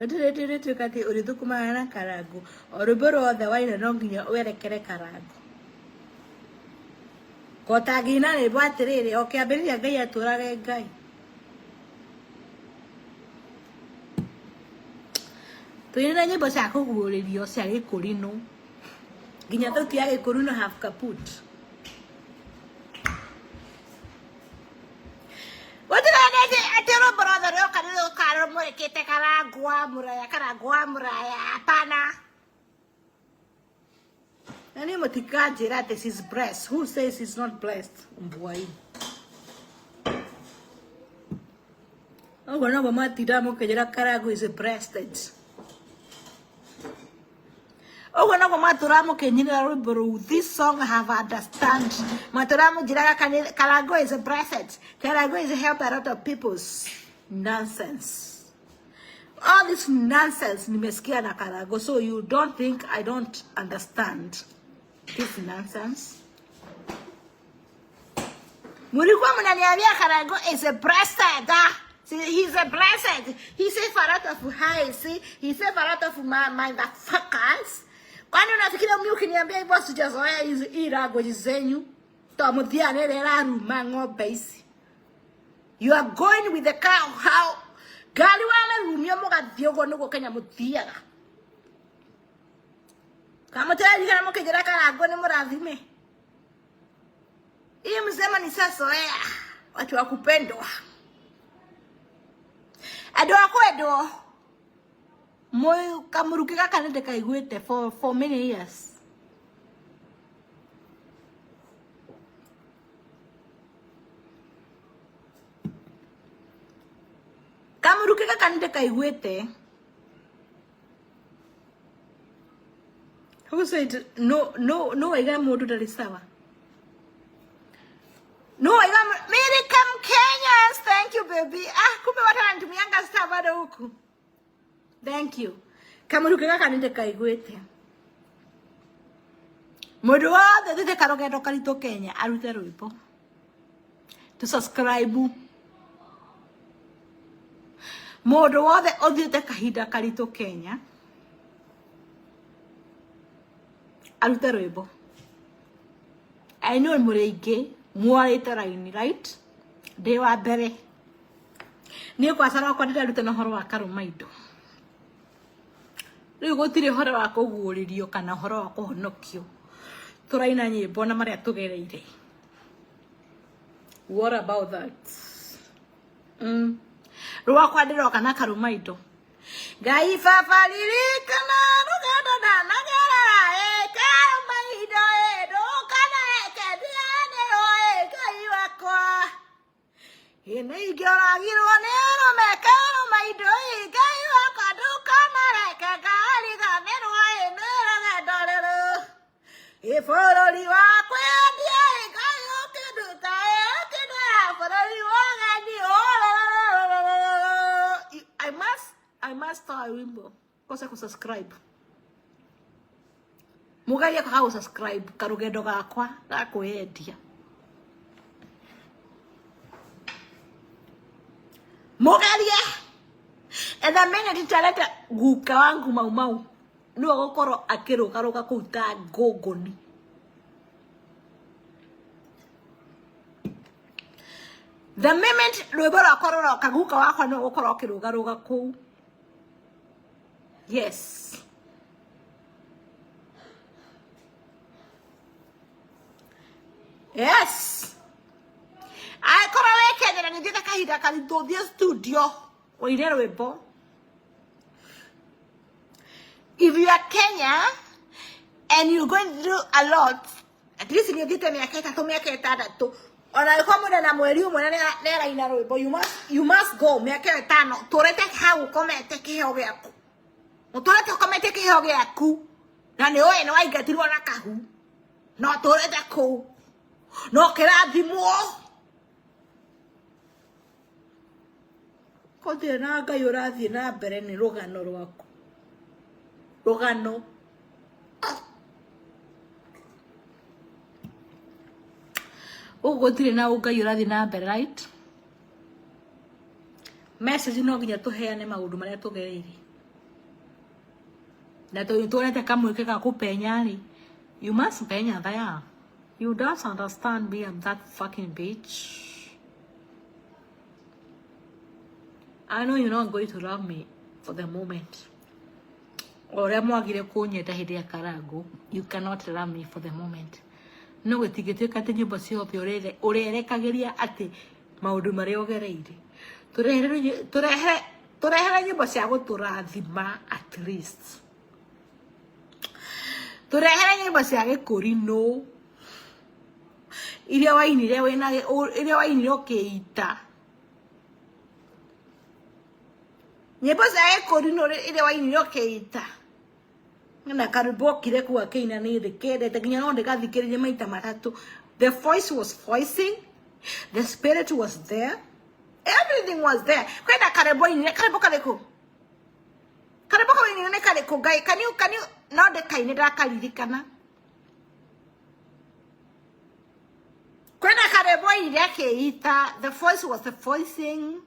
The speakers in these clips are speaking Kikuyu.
Rĩrĩ rĩtuĩka atĩ ũrĩthũkũmaga na karangu o rwĩmbo rwothe waina no nginya werekere karangu kotangĩina rwĩmbo atĩrĩrĩ o kĩambĩrĩria Ngai atũrage Ngai. Tũine na nyĩmbo cia kũguũrĩrio cia gĩkũrinũ nginya thauti ya gĩkũrinũ half kaput. Gũtirĩ atĩ rwĩmbo rwothe rũroka nĩ rũkaga rũmũrĩkĩte karangu wa mũraya, karangu wa mũraya, hapana. Na niĩ mũtikanjĩra atĩ she's blessed. Who says she's not blessed? Mbwa hii. Ũguo noguo mwatindaga mũkĩnjĩra karangu is blessed. Ũguo noguo mwatũraga mũkĩnyinĩra rwĩmbo rũu. This song have understand. Mwatũraga mũnjĩraga karangu is blessed. Karangu is help a lot of people's nonsense. All this nonsense nimesikia na Karangu, so you don't think I don't understand this nonsense. Mulikuwa mnaniambia Karangu is a blessed. Ah. See, he's a blessed. He saved a lot of highs. See, he saved a lot of my motherfuckers. Kwani unafikiria mimi ukiniambia hivyo sijazoea hizi hii language zenyu? Tamudhia nere raruma ng'ombe ici. You are going with the cow how ngari wamerumia mũgathiĩ ũguo nĩguo Kenya mũthiaga. Kamũtĩraririkana mũkĩnjĩra Karangu nĩ mũrathime. Hii msema ni sasoea watu wa kupendwa, andũ a kwendwo. Kamũrukĩ gaka nĩ ndĩkaiguĩte for many years. Kamũrukĩ gaka nĩ ndĩkaiguĩte. Who said no no no waiga mũndũ ndarĩ sawa? No waiga Miriam Kenyans, thank you baby. Ah, kumbe watu wanatumianga star bado huku. Thank you. Kamũrukĩ gaka nĩ ndĩkaiguĩte. Mũndũ wothe ũthiĩte karũgendo karitũ Kenya arute rwĩmbo. To subscribe. Mũndũ wothe ũthiĩte kahinda karitũ Kenya arute rwĩmbo. I know mũrĩ aingĩ mwarĩte raini, right? Ndĩ wa mbere. Niĩ kwaca rwakwa ndĩraruta na ũhoro wa karũma indo. Rĩu gũtirĩ ũhoro wa kũguũrĩrio kana ũhoro wa kũhonokio. Tũraina nyĩmbo na marĩa tũgereire. What about that? Rwakwa ndĩroka na karũma indo. Ngai baba ririkana rũgendo ndanagerera ĩ karũma indo ĩ ndũkanareke ndiganĩrwo ĩ Ngai wakwa. Ĩ nĩingĩoragirwo nĩ arũme karũma indo ĩ Ngai wakwa ndũkanareke ngariganĩrwo ĩ nĩ rũgendo rũrũ. Ĩ bũrũri wa kwendia ĩ Ngai ũkĩnduta ĩ ũkĩndwara bũrũri wa ũgeni. I must start a wimbo. Kosa kusubscribe. Mugerie kwaga gũsubscribe karũgendo gakwa ga kwĩyendia. Mugerie. And the minute itareta guka wangu Mau Mau nĩwe ũgũkorwo akĩrũgarũga kũu ta ngũngũni. The moment rwĩmbo rwakwa rũroka guka wakwa nĩwe ũgũkorwo akĩrũgarũga kũu. Yes. Yes. Angĩkorwo wĩ Kenya na nĩ ũthiĩte kahinda karitũ thiĩ studio ũine rwĩmbo. If you are Kenya and you're going through a lot, at least nĩ ũthiĩte mĩaka ĩtatũ mĩaka ĩtandatũ ona angĩkorwo mũndũ na mweri ũmwe na nĩ araina rwĩmbo, you must go mĩaka ĩyo ĩtano tũrete hau ũkomete kĩheo gĩaku, ũtũrete ũkomete kĩheo gĩaku na nĩ ũĩ nĩ waingatirwo na kahu na ũtũrĩte kũu na ũkĩrathimwo. Gũtirĩ na Ngai ũrathiĩ na mbere nĩ rũgano rwaku, rũgano. Gũkũ gũtirĩ na Ngai ũrathiĩ na mbere, right? Message no nginya tũheane maũndũ marĩa tũgereire. Na tondũ tuonete kamweke ga kũpenya rĩ, you must penya there. You don't understand me, I'm that fucking bitch. I know you're not going to love me for the moment. O ũrĩa mwagire kũnyenda hĩndĩ ya karango, you cannot love me for the moment. No gũtingĩtuĩka atĩ nyĩmbo ciothe ũrerekagĩria atĩ maũndũ marĩa ũgereire. Tũrehere nyĩmbo cia gũtũrathima at least. Tũrehere nyĩmbo cia gĩkũrinũ iria wainire wĩna iria wainire ũkĩita. Nyĩmbo cia gĩkũrinũ iria wainire ũkĩita. Na karwĩmbo okire kuu akĩina nĩ ndĩkendete nginya no ndĩgathikĩrĩrie maita matatũ. The voice was voicing, the spirit was there, everything was there. Kwĩna karwĩmbo ainire, karwĩmbo karĩkũ? Karwĩmbo kau ainire nĩ karĩkũ? Ngai, can you, no ndĩkaine ndakaririkana. Kwĩna karwĩmbo ainire akĩita, the voice was the voicing,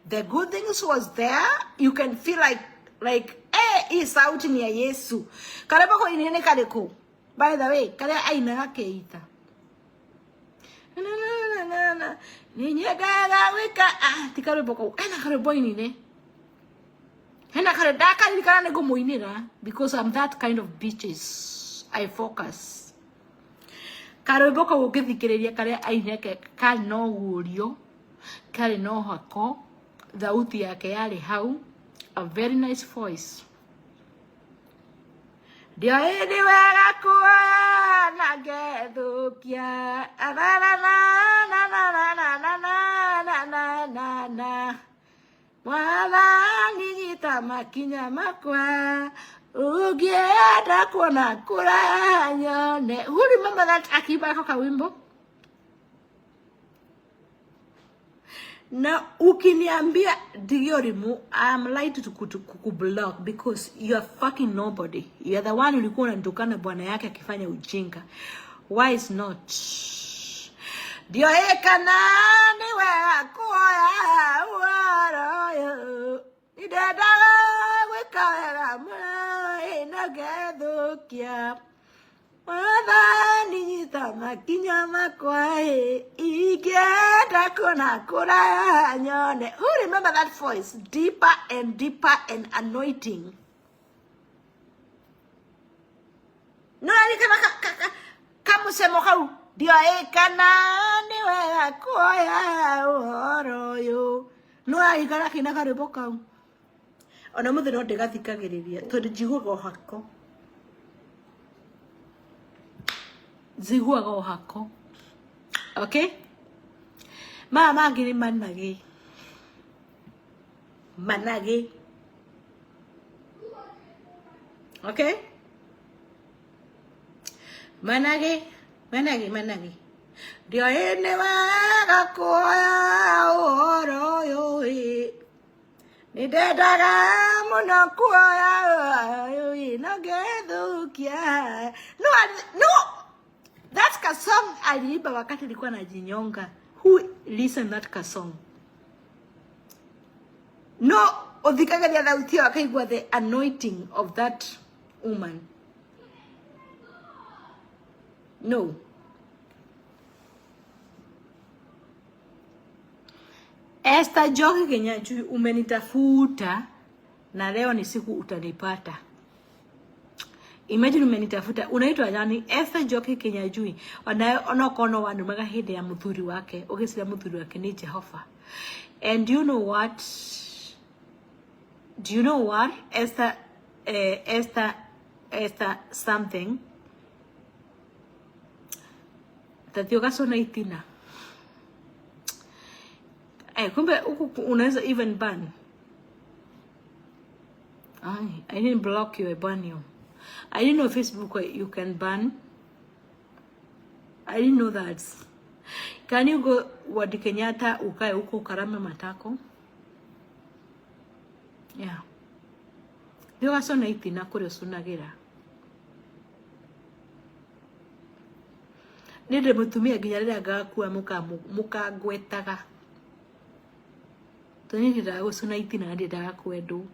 the good things was there. You can feel like hii sauti ni ya Yesu. Karwĩmbo kau ainire nĩ karĩkũ? By the way, karĩa ainaga akĩita. Na, na, na, na, na. Ninyendaga gwĩka, ti karwĩmbo kau. Hena karwĩmbo ainire. Hena karwĩmbo ndakaririkana nĩ ngũmũinĩra because I'm that kind of bitches. I focus. Karwĩmbo kau ũngĩthikĩrĩria karĩa ainire karĩ na ũguũrio, karĩ na ũhako, thauti yake yarĩ hau, a very nice voice. Ndioĩ nĩ wega kuoya na ngethũkia. Na, na, na, na, na, na, na, na, na, na, na, na. Mwathani nyita makinya makwa, ũngĩenda kuona kũraya nyone. Who remember that akiimba ako kawimbo? Na ukiniambia Digiorimu, I'm light to kukublock because you are fucking nobody. You are the one ulikuwa unanitukana bwana yake akifanya ujinga. Why is not? Ndioĩ kana nĩ wega kuoya ũhoro ũyũ. Nĩndendaga gwĩka wega mũno na ngethũkia. Mwathani nyita makinya makwa ingĩenda kuona kũraya nyone. Who remember that voice? Deeper and deeper and anointing. No aririkana kamusemo kau ndioĩ kana nĩ wega kuoya ũhoro ũyũ. No aririkana akĩina karwĩmbo kau. Ona mũthĩ no ndĩgathikagĩrĩria tondũ njiguaga ũhako. Njiguaga ũhako. Okay? Maya mangĩ nĩ managĩ. Managĩ. Okay? Managĩ, managĩ, managĩ. Ndioĩ nĩ wega kuoya ũhoro ũyũ ĩ. Nĩndendaga mũno kuoya ũhoro ũyũ na ngethũkia. No, no, that ka song aliimba wakati alikuwa anajinyonga. Who listen that ka song? No, ũthikagĩria thauti ĩyo akaigua the anointing of that woman. No. Esther Njoki Kinyanjui, umenitafuta na leo ni siku utanipata. Imagine umenitafuta, unaitwa nani? Esther Njoki Kinyanjui. Onokorwo wanumaga hĩndĩ ya mũthuri wake, ũgĩciria mũthuri wake nĩ Jehova. And you know what? Do you know what? Esther, Esther, Esther something. Tati ũgacũna itina. Kumbe huku unaweza even ban. I didn't block you, I ban you. I didn't know Facebook you can ban. I didn't know that. Can you go Wadi Kenyatta ukae huko ukarame matako? Yeah. Ndio gacũna itina kũrĩa ũcũnagĩra. Niĩ ndĩ mũtumia nginya rĩrĩa ngakua mũkangwetaga. Tondũ niĩ ndiendaga gũcũna itina na ndiendaga kwendwo.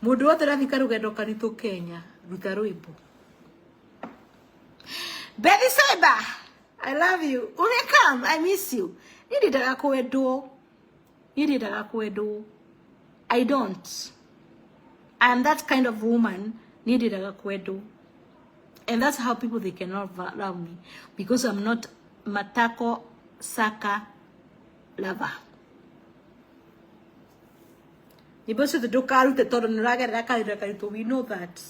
Mundu wothe ũrathiĩ karũgendo karitũ Kenya, ruta rwĩmbo. Betty Seba, I love you. Umekam, I miss you. Niĩ ndiendaga kwendwo. Niĩ ndiendaga kwendwo. I don't. I am that kind of woman. Niĩ ndiendaga kwendwo. And that's how people they cannot love me because I'm not matako saka lover. Nyĩmbo ciothe ndũkarute tondũ nĩ ũragerera kahinda karitũ. We know that.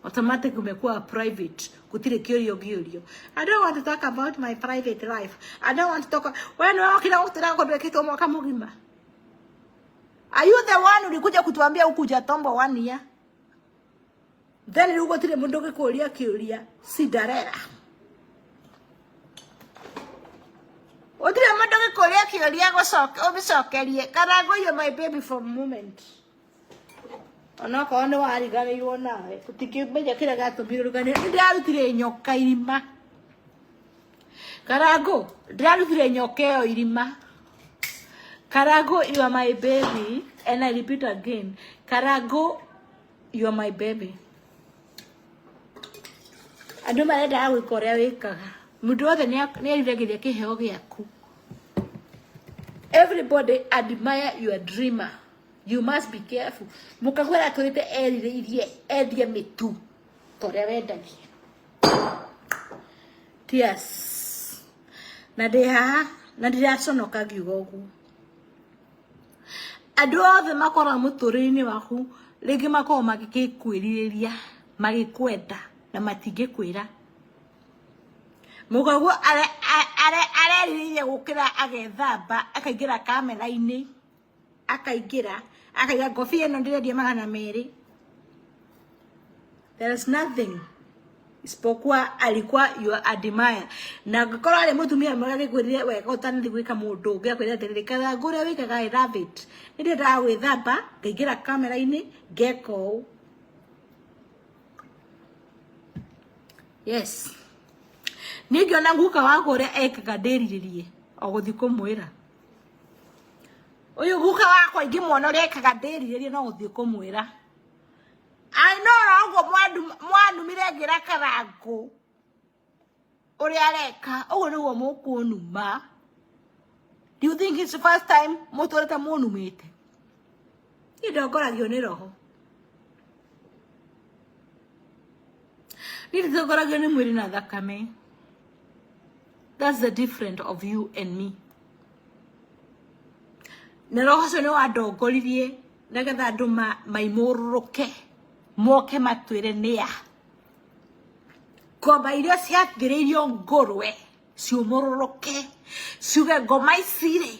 Automatic umekuwa private. Gũtirĩ kĩũria ũngĩũrio. I don't want to talk about my private life. I don't want to talk. We nĩwe wokire gũtũra kũndũ ĩkĩtwo mwaka mũgima. Are you the one ulikuja kutuambia huku hujatombo one year? Then rĩu gũtirĩ mũndũ ũngĩkũria kĩũria. Cinderella. Gũtirĩ mũndũ ũngĩkũria kĩũria ũmĩcokerie. Karango you my baby for moment. Onokorwo nĩ wariganĩirwo nawe, tũtingĩmenya kĩrĩa gĩatũmire ũriganĩrwo. Nĩ ndĩrarutire nyoka irima. Karango, ndĩrarutire nyoka ĩyo irima. Karango, you are my baby. And I repeat again. Karango, you are my baby. Andũ marendaga gwĩka ũrĩa wĩkaga. Mũndũ wothe nĩ eriragĩria kĩheo gĩaku. Everybody admire your dreamer. You must be careful. Mũkagwĩra atũrĩte erirĩirie endie mĩtu ta ũrĩa wendagia. Tears. Na ndĩ haha na ndiraconoka ngiuga ũguo. Andũ othe makoragwo mũtũrĩre-inĩ waku rĩngĩ makoragwo magĩkwĩrirĩria, magĩkwenda na matingĩkwĩra. Mũkaguo arerirĩirie gũkĩra agethamba akaingĩra kamera-inĩ akaingĩra akaiga ngobia ĩno ndĩrendia 200. There is nothing isipokuwa alikuwa your admirer. Na angĩkorwo arĩ mũtumia mwega agĩkwĩrire wega ũtanathiĩ gwĩka mũndũ ũngĩ akwĩre atĩrĩrĩ Karango ũrĩa wĩkaga I love it. Nĩ ndĩendaga gwĩthamba ngaingĩra kamera-inĩ ngeka ũũ. Yes. Niĩ ngĩona guka wakwa ũrĩa ekaga ndĩrirĩrie o gũthiĩ kũmwĩra. Ũyũ guka wakwa ingĩmuona ũrĩa ekaga ndĩrirĩrie no gũthiĩ kũmwĩra. I know oro ũguo mwanumire ngĩra Karango ũrĩa areka ũguo nĩguo mũkũnuma. Do you think it's the first time mũtũrĩte mũnumĩte? Niĩ ndongoragio nĩ roho. Niĩ nditongoragio nĩ mwĩrĩ na thakame. That's the difference of you and me. Na roho ũcio nĩ wandongoririe nĩgetha andũ maimũrũrũke moke matwĩre nĩa. Ngoma iria ciathĩrĩirio ngũrwe ciũmũrũrũke ciuge ngoma ici rĩ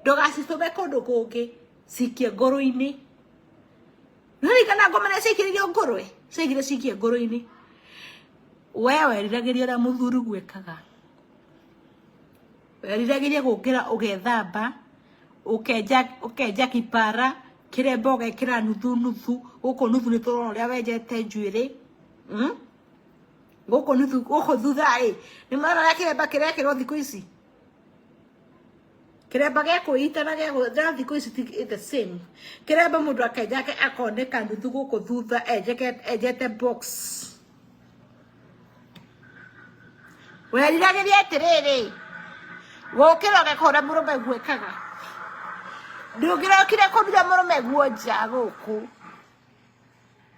ndũgacitũme kũndũ kũngĩ cikie ngũrũ-inĩ. Nĩririkana ngoma iria ciaikĩrĩirio ngũrwe ciaigire cikie ngũrũ-inĩ. We weriragĩria ũrĩa mũthuri gwĩkaga. Weriragĩria gũkĩra ũgethamba ũkenja kipara kĩremba ũgekĩra nuthu nuthu gũkũ nuthu nĩ tũrona ũrĩa wenjete njuĩrĩ. Gũkũ nuthu gũkũ thutha rĩ nĩ marona ũrĩa kĩremba kĩrekĩrwo thikũ ici. Kĩremba gĩa kwĩita na gĩa thikũ ici ti the same. Kĩremba mũndũ akenja akoneka nuthu gũkũ thutha enjete box. Weriragĩria atĩrĩrĩ gũkĩra ũgeka ũrĩa mũrũme gwĩkaga. Ndũngĩrokire kũruta mũrũme guo nja gũkũ.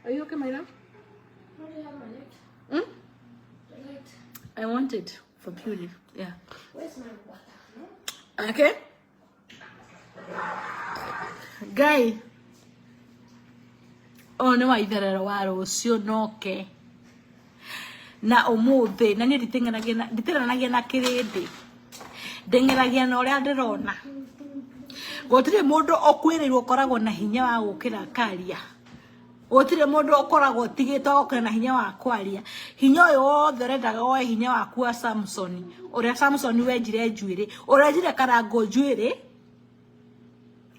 Are you okay, my love? Hmm? I want it for beauty. Yeah. Where's my water? No? Okay. Guy. Oh, nĩ wa itherero wa rũciũ noke. Na ũmũthĩ na niĩ nditeng'eranagia na kĩrĩndĩ. Ndeng'eragia na ũrĩa ndĩrona. Gũtirĩ mũndũ ũkuĩrĩirwo ũkoragwo na hinya wa gũkĩra akaria. Gũtirĩ mũndũ ũkoragwo ũtigĩtwo gũkĩra na hinya wa kwaria. Hinya ũyũ wothe ũrendaga woe hinya waku wa Samson. Ũrĩa Samson wenjire njuĩrĩ, ũrenjire Karango njuĩrĩ,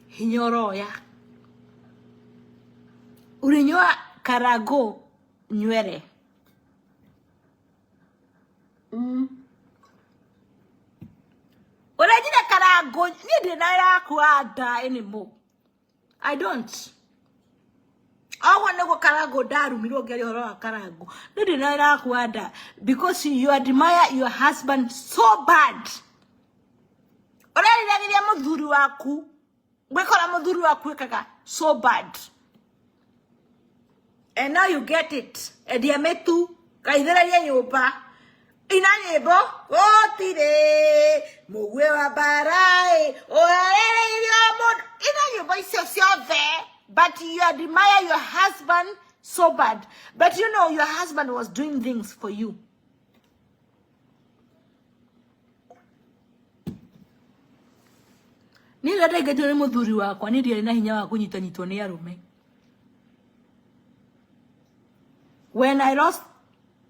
hinya ũroya. Ulinyoa Karango nywele. Ũrenjire Karango, niĩ ndirĩ na wĩra waku wa nda anymore. I don't. Oguo nĩguo Karangũ ndarumirwo ngĩaria ũhoro wa Karangũ. Nĩ ndĩ na wĩra waku wa nda because you admire your husband so bad. Ũreriragĩria mũthuri waku, gwĩkora mũthuri waku ĩkaga so bad. And now you get it. Endia mĩtu, gaithĩrĩrie nyũmba. Ina nyĩmbo, gũtirĩ mũguĩ wa mbara ĩ, ũrarĩrĩirio mũndũ. Ina nyĩmbo icio ciothe. But you admire your husband so bad. But you know your husband was doing things for you. Niĩ rĩrĩa ndaingatirwo nĩ mũthuri wakwa, niĩ ndiarĩ na hinya wa kũnyitanyitwo nĩ arũme. When I lost,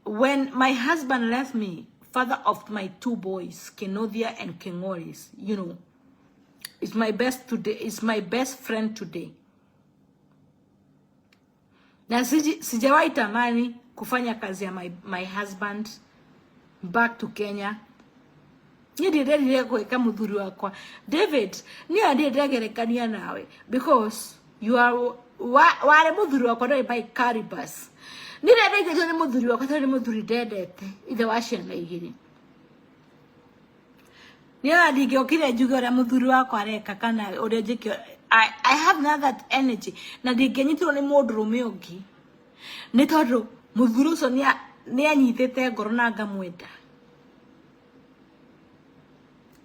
when my husband left me, father of my two boys, Kenodia and Kengoris, you know, is my best today, is my best friend today. Na sijawahi tamani kufanya kazi ya my husband back to Kenya. Niĩ ndĩrerire gwĩka mũthuri wakwa David, niĩ ndirĩ ndegerekania nawe because you are warĩ mũthuri wakwa ndwarĩ my Caribas. Niĩ ndendeithetio nĩ mũthuri wakwa tondũ nĩ mũthuri ndendete, ithe wa ciana igĩrĩ. Niĩ ona ndingĩokire njuge ũrĩa mũthuri wakwa areka kana ũrĩa njĩke. I have not that energy na ndingĩnyitirwo nĩ mũndũrũme ũngĩ nĩ tondũ mũthuri ũcio nĩ anyitĩte ngoro na ngamwenda.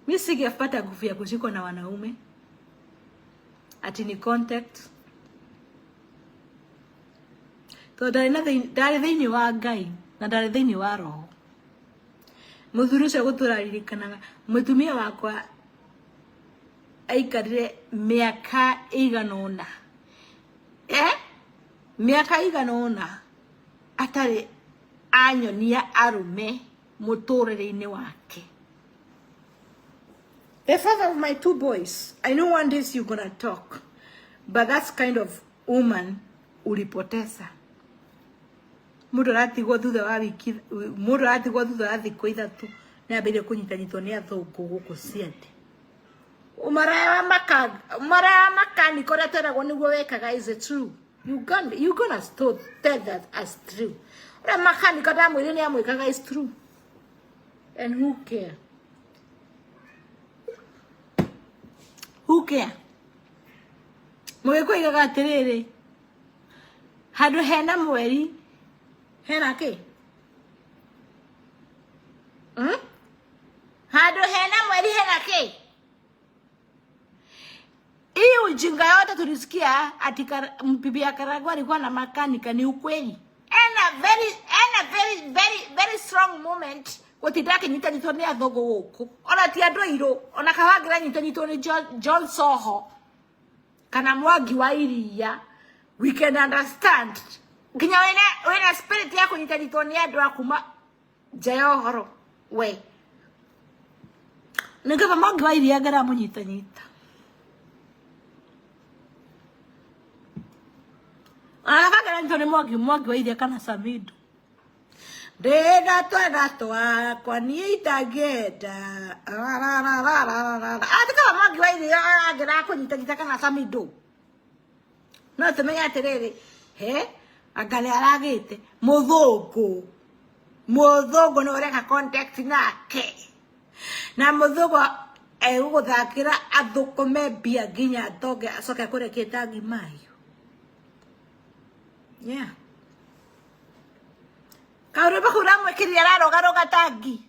Mi singepata nguvu ya kushikwa na wanaume ati ni contact tondũ ndarĩ thĩinĩ wa Ngai na ndarĩ thĩinĩ wa roho. Mũthuri ũcio gũtũra aririkanaga mũtumia wakwa aikarire mĩaka ĩigana ũna, mĩaka ĩigana ũna atarĩ anyonia arũme mũtũrĩre-inĩ wake. The father of my two boys, I know one day you're gonna talk, but that's kind of woman ulipoteza. Mũndũ aratigwo thutha wa wiki, mũndũ aratigwo thutha wa thikũ ithatũ nĩ ambĩrĩrie kũnyitanyitwo nĩ athũngũ gũkũ ciande. Ũmaraya wa makanika ũrĩa tweragwo nĩguo wekaga, is it true? You gonna still tell that as true. Ũrĩa makanika ndamwĩrire nĩ amwĩkaga is true. And who care? Who care? Mũgĩkũyũ oigaga atĩrĩrĩ, handũ hena mweri hena kĩ? Handũ hena mweri hena kĩ? Hii ujinga yote tulisikia ati bibi ya Karangũ alikuwa na makanika ni ukweli. And a very, very, very strong moment. Gũtinda akĩnyitanyitwo nĩ athũngũ gũkũ. Ona ti andũ airũ, ona Kawangira nyitanyitwo nĩ John Soho kana Mwangi wa Iria. We can understand. Nginya wĩna spirit ya kũnyitanyitwo nĩ andũ a kuma nja ya ũhoro. We. Nĩ kaba Mwangi wa Iria ngĩramũnyitanyita. Ona kaba ngĩranyitwo nĩ Mwangi wa Iria kana Samido. Ndĩna twana twakwa niĩ itangĩenda. Ati kaba Mwangi wa Iria angĩrakũnyitanyita kana Samido. No tũmenye atĩrĩrĩ, he, anga nĩ aragĩte mũthũngũ. Mũthũngũ nĩ ũreka contact nake. Na mũthũngũ egũgũthakĩra athũkũme mbia nginya atonge acoke akũrekie tangi mayo. Yeah. Kaũrũmbe kau ũramwĩkĩrire ararũgarũga tangi.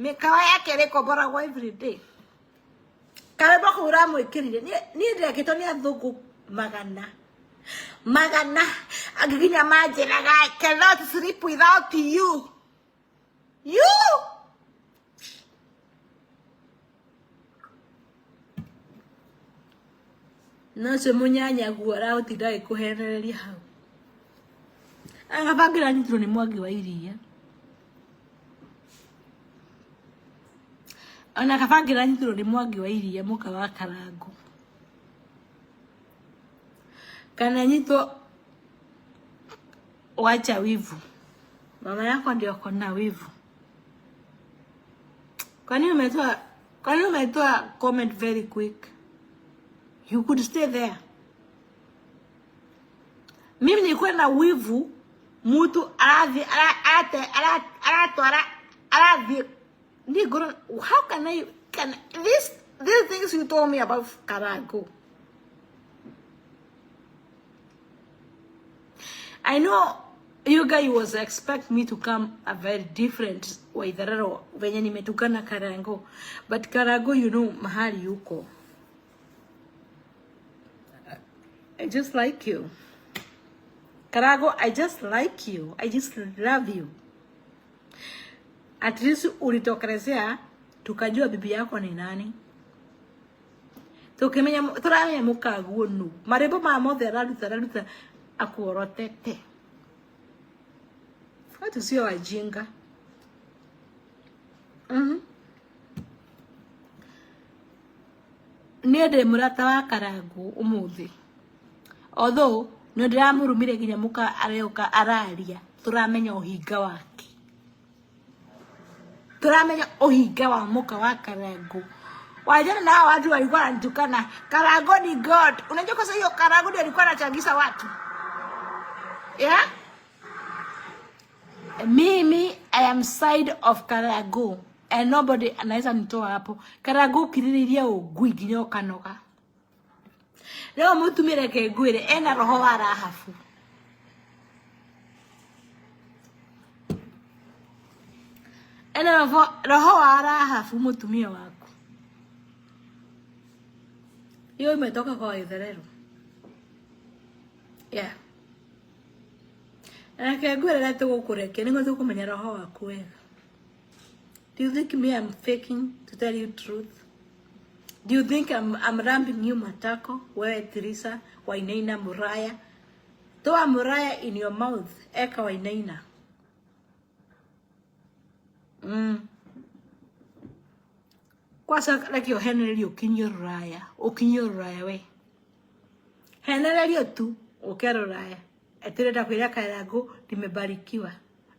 Mĩkawa yake ĩrĩkomboragwo every day. Karũmbe kau ũramwĩkĩrire. Niĩ ndĩrekĩtwo nĩ athũngũ magana. Magana. Angĩ nginya manjĩraga, I cannot sleep without you. You! No ũcio mũnyanyaguo aragũtinda agĩkũhenereria hau. Agabangĩra nyitirwo nĩ Mwangi wa Iria. Ona kabangĩra nyitirwo nĩ Mwangi wa Iria mũka wa Karangũ. Kana nyitwo wacha wivu. Mama yako ndio ako na wivu. Kwani umetoa comment very quick? You could stay there. Mimi nilikuwa na wivu mutu arathi ate aratwara arathi ni goro. How can I can this these things you told me about Karangu? I know you guys was expect me to come a very different Waitherero venye nimetukana Karangu, but Karangu, you know mahali yuko. I just like you. Karago, I just like you. I just love you. At least ulitokelezea tukajua bibi yako ni nani. Tukimenya turamenya mukaguo nu. Marĩmbo ma mothe araruta araruta akuorotete. Watu sio wajinga. Niĩ ndĩ mũrata wa Karangu ũmũthĩ. Although nĩ ndĩramũrumire nginya mũka areũka araria, tũramenya ũhinga wake. Tũramenya ũhinga wa mũka wa Karangu. Wajana na watu walikuwa wananitukana, Karangu ni God. Unajua kwa hiyo Karangu ndio alikuwa anachangisha watu. Yeah? Mimi I am side of Karangu and nobody anaweza nitoa hapo. Karangu kiririria ũngui nginya ũkanoga. Rĩu mũtumia reke ngwĩre ena roho wa Rahabu. Ena roho wa Rahabu mũtumia waku. Hiyo imetoka kwa Waitherero. Yeah. Reke ngwĩre rĩrĩa tũgũkũrekia nĩguo tũkũmenya roho waku wega. Do you think me I'm faking to tell you truth? Do you think I'm ramping you matako? Wewe Teresa Wainaina Muraya. Toa Muraya in your mouth. Eka Wainaina. Kwanza reke ũhenererie ũkinyie rũraya. Ũkinyie rũraya we. Henererio tu ũke rũraya. Etirenda kwĩra Karangu nimebarikiwa.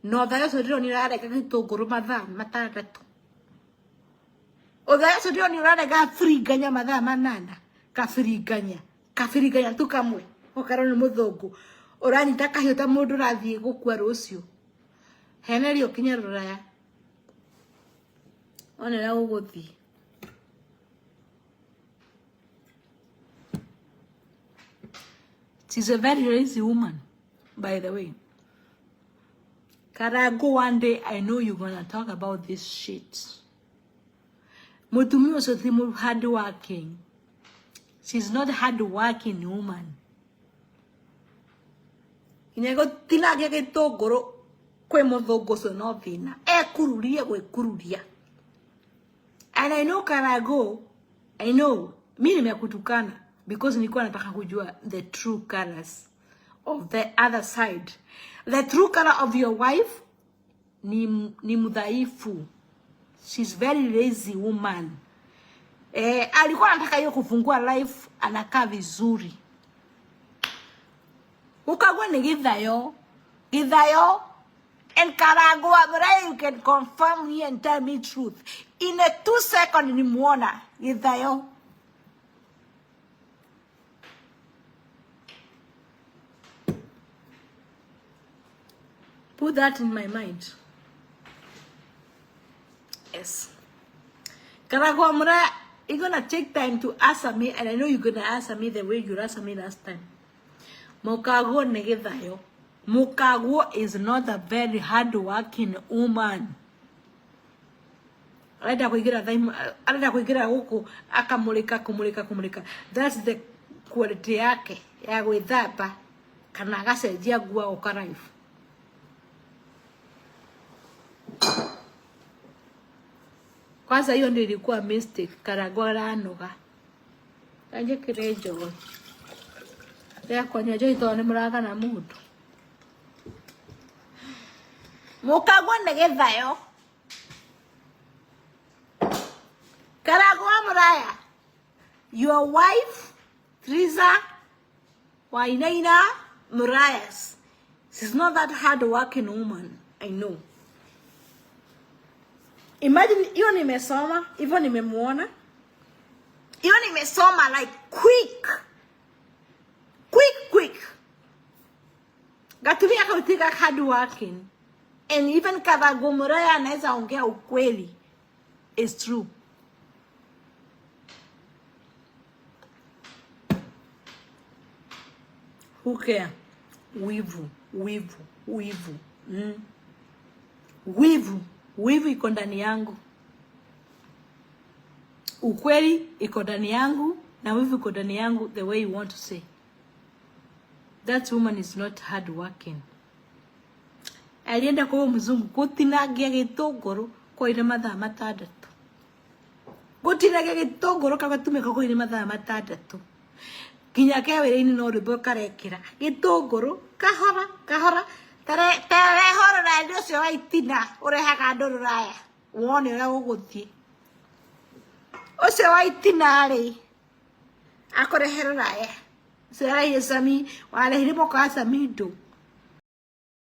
No thaa ũcio ndĩronire ararega gĩtũngũrũ mathaa matandatũ. Ũthaa ũcio ndĩronire ũrarega biriganya mathaa manana. Kabiriganya. Kabiriganya tu kamwe. Ũkarwo nĩ mũthũngũ. Ũranyita kahiũ ta mũndũ ũrathiĩ gũkua rũciũ. Henererio ũkinye rũraya. One ũrĩa gũgũthiĩ. She's a very lazy woman, by the way. Karangu, one day I know you're gonna talk about this shit. Mutumia ũcio ti hard working. She's not hard working woman. Nginya gũtinangia gĩtũngũrũ kwĩ mũthũngũ ũcio no thĩna. Ekururia gwĩkururia. And I know Karangu, I know, mi nimekutukana because nilikuwa nataka kujua the true colors of the other side. The true color of your wife ni mdhaifu. She's very lazy woman. Alikuwa anataka hiyo kufungua life, anakaa vizuri. Ukagwa ni githayo. Githayo. And Karangu, Amurayi, you can confirm here and tell me truth. In a 2 second nimuona githayo. Put that in my mind. Yes. Karangu Amurayi, you're going to take time to answer me, and I know you're going to answer me the way you answered me last time. Mukago ni githayo. Mukago is not a very hard-working woman. Arenda kuingira thaimu, arenda kuingira guku akamulika kumulika kumulika. That's the quality yake ya gwithamba kana agacenjia nguo oka life. Kwanza hiyo ndio ilikuwa mistake. Karangu aranoga. Anjikire njogo. Ya kwanya njohi tondũ nĩ mũragana mũndũ. Mũkagwo nĩ gĩthayo. Karangu wa Muraya, your wife Teresa Wainaina Murayas, she's not that hard working woman, I know. Imagine hiyo nimesoma, hivyo nimemuona. Hiyo nimesoma like quick. Quick, quick. Gatumia kautika hard working and even Kathagu Muraya anaweza ongea ukweli is true. Who care? Wivu, wivu, wivu. Wivu, wivu iko ndani yangu. Ukweli iko ndani yangu na wivu iko ndani yangu the way you want to say. That woman is not hard working. Alienda kwa huyo mzungu gũtinangia gĩtũngũrũ kwaire mathaa matandatũ. Gũtinangia gĩtũngũrũ kagatumĩka kwaire mathaa matandatũ. Nginya ke wĩra-inĩ no rwĩmbo karekĩra gĩtũngũrũ kahora kahora tareho rũraya ũcio wa itina ũrehaga andũ rũraya wone ũrĩa gũgũthiĩ. Ũcio wa itina rĩ akũrehe rũraya. Ũcio warehire Sami, warehire mũka wa Samido.